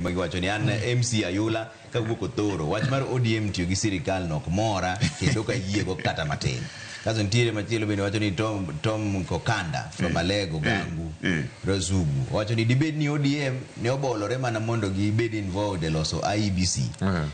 Magiwacho ni an MC Ayula kawuok Othoro. Wach mar ODM tiyo gi sirikal no ok mora kendo ok ayiego kata matin. Kasto nitiere machielo bende wacho ni Tom Kokanda from Alego Gangu Rasugu wacho ni dibed ni ODM ne obolore mana mondo gibed involved e loso IEBC.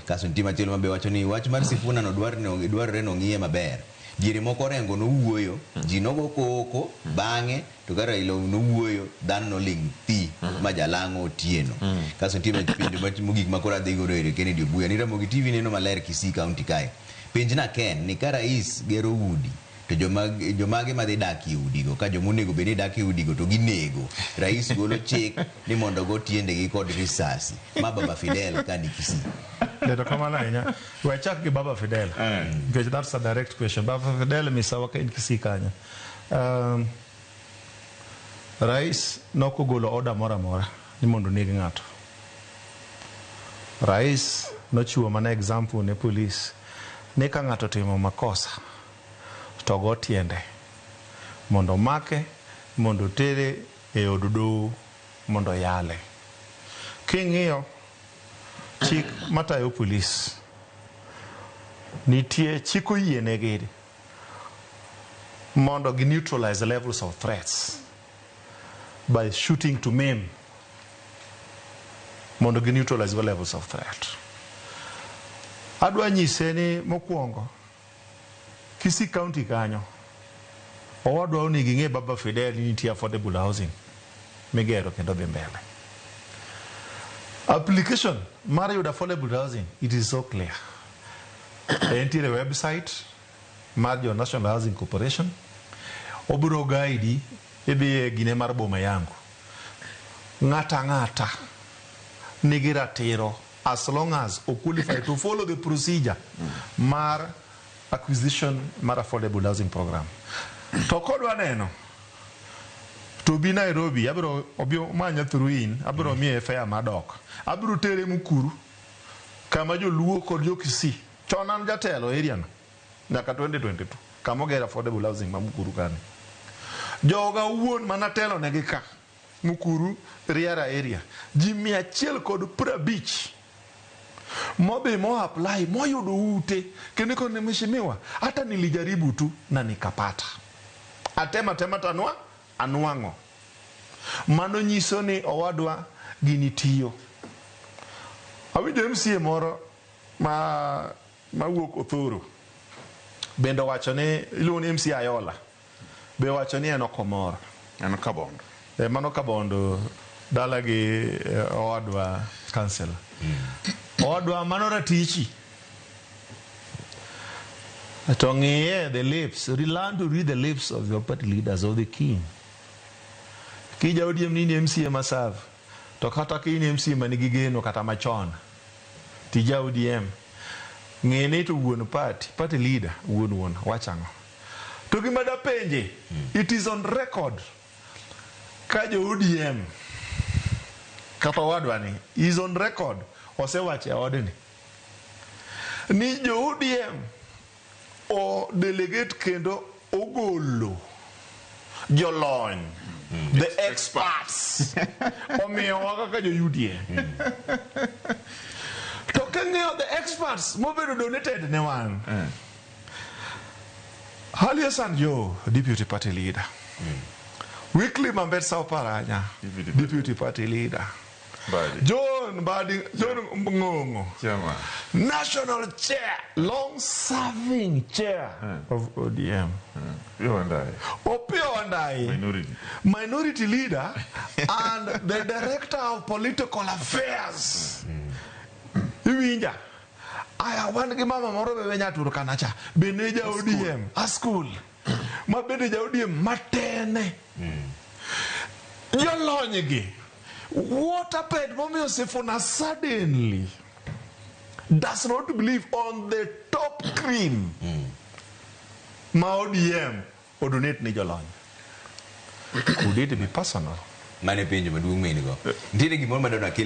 Kasto nitie machielo mabe wacho ni wach mar Sifuna no dwarore ni ong'iye maber. Diere moko Orengo nowuoyo, ji nogo koko, bang'e to ka Raila nowuoyo, dhano noling' thi ma jalang'o Otieno. Kasto nitie penjo mogik ma koro adhi godo ere Kennedy Obuya ni Ramogi TV neno maler Kisii County kae. Penjna Ken ni ka rais gero udi to jomage madhi dak e udigo ka joma onego bed ni dak e udigo to ginego. Rais golo chik ni mondo go tiendegi kod risasi. Ma Baba Fidel ka ni Kisii. Erokamano ahinya. We achak gi Baba Fidel. Nikech that's a direct question. Baba Fidel misawa ka in Kisii kanyo. Rais nok ogolo order moro amora ni mondo oneg ng'ato. Rais nochiwo mana example ne police ni ka ng'ato otimo makosa to go tiende mondo omake mondo otere e od doho mondo oyale. King'iyo chik matayo police nitie chik oyienegi mondo gi neutralize the levels of threats by shooting to maim mondo gi neutralize the levels of threat. Adwa nyise ni mokwongo Kisii County kanyo owadwa onego ing'e Baba Fidel ni nitie affordable housing migero kendo dhi mbele. Application mar yudo affordable housing it is so clear. Entiere website mar jo National Housing Corporation obiro guide idhi e gine mar boma yangu. Ng'ata ng'ata nigi ratiro as long as o qualify to follow the procedure mar acquisition mar affordable housing program. To kodwa neno to bi Nairobi abiro obi manya through in abiro miye fare madok abiro tere Mukuru kama joluo kod jo Kisii chon an jatelo area no nyaka 2022 kama oger affordable housing ma Mukuru kani joga owuon manatelo negi ka Mukuru Riara area ji 150 modhi mo apply moyudo ute kendo ikone mheshimiwa hata nilijaribu tu na nikapata atema tema to anwa anwang'o mano nyiso ni owadwa gini tiyo awinjo MCA moro ma mawuok Othoro bende owacho ni iluongo ni MCA Ayola be owacho ni en ok omor En Kabondo. Mano Kabondo dala gi owadwa councillor. Owadwa mano ratichi. To ng'iye the lips, learn to read the lips of your party leaders of the king. Kija ODM ni in MCA ma serve, to kata ka in MCA manigi geno kata machon, tija ODM, ng'e ni to wuon party, party leader, wuon wuon, wacho ang'o? To gima dapenje, it is on record ka jo ODM kata owadwa ni is on record osewacho e odni ni jo ODM o delegate kendo ogolo jolony the experts omiyowa kaka jo UDM to king'iyo the experts mobedo donated ne wan Ali Hassan Joho, deputy party leader. Wycliffe Ambetsa Oparanya, Deputy deputy party leader. Mbadi. John Mbadi, John Ng'ong'o, Chairman. national chair, long serving chair of ODM. Opiyo Wandayi. Opiyo Wandayi, Minority. minority leader and the director of political affairs. Iwinja? Aya wan gi mama moro be nya Turkana cha bende ja ODM a school ma bende ja ODM matene. Jolony gi what happened momiyo Sifuna suddenly does not believe on the top cream ma ODM odonate ni jolony. Could it be personal? Mano e penjo maduong' ma in go. Nitiere gimoro madwaro akel